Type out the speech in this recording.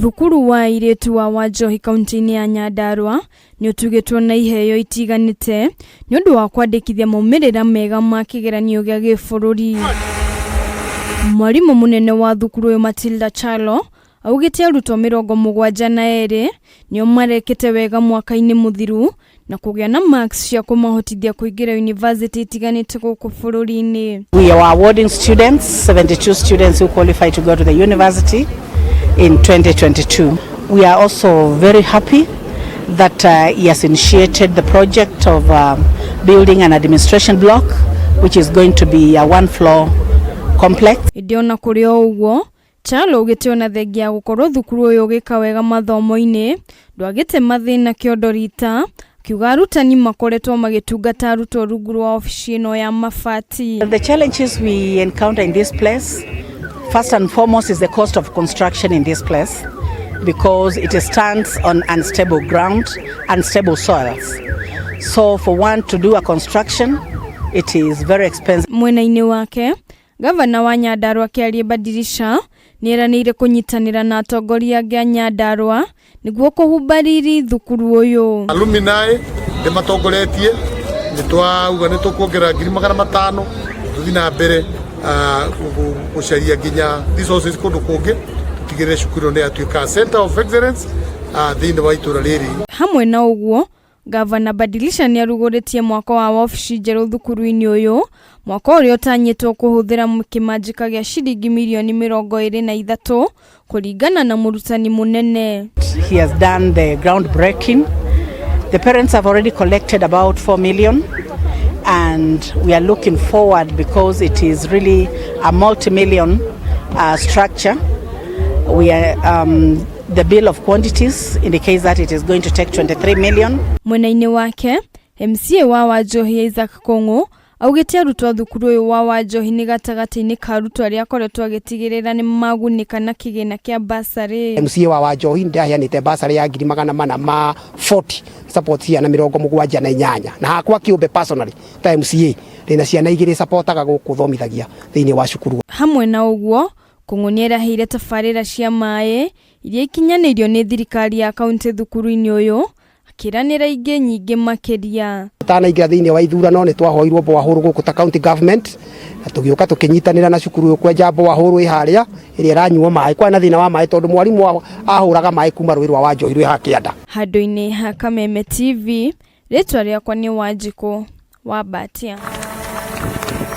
Thukuru wa airĩtu wa Wanjohi kaunti-inĩ ya Nyandarua nĩ ũtugĩtwo na iheo itiganĩte nĩ ũndũ wa kwandĩkithia maumĩrĩra mega ma kĩgeranio gĩa gĩbũrũri. Mwarimũ mũnene wa thukuru ũyũ Matilda Chalo augĩte arutwo 72 nĩo marekĩte wega mwaka-inĩ mũthiru na kũgĩa na marks cia kũmahotithia kũingĩra university itiganĩte gũkũ bũrũri-inĩ. We are awarding students, 72 students who qualify to go to the university in 2022. We are also very happy that he has initiated the project of building an administration block, which is going to be a one-floor complex. Ĩndĩ ona kũrĩ o ũguo, Kyalo augĩte ona thengia ya gũkorwo thukuru ũyũ ũgĩka wega mathomo-inĩ, ndwagĩte mathĩna kĩondo rita, akiuga arutani makoretwo magĩtungata arutwo rungu rwa obici ĩno ya mabati. The challenges we encounter in this place, first and foremost, is the cost of construction in this place, because it stands on unstable ground, unstable soils. So for one to do a construction, it is very expensive. Mwena-inĩ wake, gavana wa Nyandarua Kĩarie Badirisha nĩeranĩire kũnyitanĩra na atongoria angĩ a Nyandarua nĩguo kũhumba riri thukuru ũyũ. Alumni nĩ matongoretie, nĩ twauga nĩ tũkuongerera 500,000, tũthiĩ na mbere gũcaria nginya resources kũndũ kũngĩ, tũtigĩrĩre cukuru ĩno nĩ yatuĩka center of excellence thĩinĩ wa itũra rĩrĩ. Hamwe na ũguo, gavana Badilisha nĩ arugũrĩtie mwako wa wabici njerũ thukuru-inĩ ũyũ, mwako ũrĩa ũtanyĩtwo kũhũthĩra kĩmanjĩka gĩa ciringi mirioni 23 kũringana na mũrutani mũnene. He has done the ground breaking. The parents have already collected about 4 million, and we are looking forward because it is really a multi-million structure. The bill of quantities indicates that it is going to take 23 million. Mwena-inĩ wake, MCA wa Wanjohi Isaac Kũng'ũ augĩte arutwo a thukuru ũyũ wa Wanjohi nĩ gatagatĩ-inĩ ka arutwo arĩa akoretwo agĩtigĩrĩra nĩ magunĩka na kĩgĩna kĩa basarĩ. MCA wa Wanjohi ndaheanĩte basarĩ ya 440,000 support ciana 78, na hakwa kĩũmbe personally ta MCA ndĩna ciana igĩrĩ supportaga gũkũ thomithagia thĩinĩ wa cukuru. Hamwe na ũguo, Kũng'ũ nĩerahĩire tabarĩra cia maĩ iria ikinyanĩirio nĩ thirikari ya kaunti thukuru-inĩ ũyũ, akĩranĩra ingĩ nyingĩ makĩria. Tanaingĩra thĩinĩ wa ithurano nĩ twahoirwo borehole gũkũ ta county government, na tũgĩũka tũkĩnyitanĩra na cukuru ũyũ kwenja borehole ĩ harĩa ĩrĩa ĩranyuo maĩ. Kwarĩ na thĩna wa maĩ tondũ mwarimũ ahũraga maĩ kuma rũĩ rwa Wanjohi rwĩ haha kĩanda. Handũ-inĩ ha Kameme TV, rĩtwa rĩakwa nĩ Wanjikũ wa Mbatia.